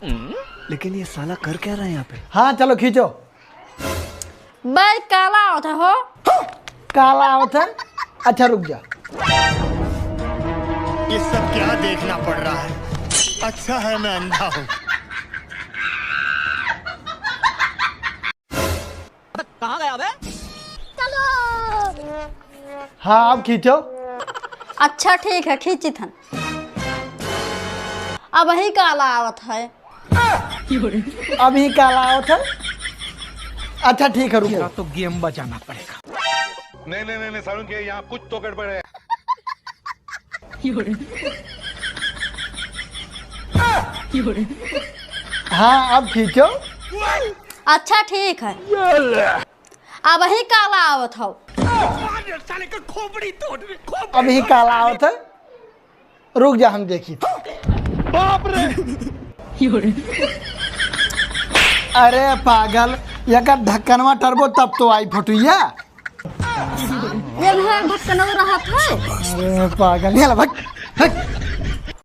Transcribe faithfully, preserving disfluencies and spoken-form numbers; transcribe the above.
लेकिन ये साला कर क्या रहा है यहाँ पे? हाँ, चलो खींचो। बे, काला आवत है हो। काला आवत है? अच्छा, रुक जा। ये सब क्या देखना पड़ रहा है? अच्छा है मैं अंधा हूँ। कहाँ गया बे? हाँ, अब खींचो। अच्छा, ठीक है, खींचित हन। अबहीं काला आवत है। अबहीं काला आवत है। अच्छा, ठीक है, रुको। तो गेम बजाना पड़ेगा। नहीं, नहीं, नहीं, नहीं, सारुण के यहाँ कुछ तो गड़बड़ है। हाँ, अब खींचो। अच्छा, ठीक है। अबहीं काला आवत हौ। अबहीं काला आवत है। रुक जा, हम देखी। बाप रे। अरे पागल, एकर ढक्कनवा टरबो तब तो आई फोटुइया। ये घर ढक्कनवा रहत है। अरे पागल, ये ला भाग, भाग।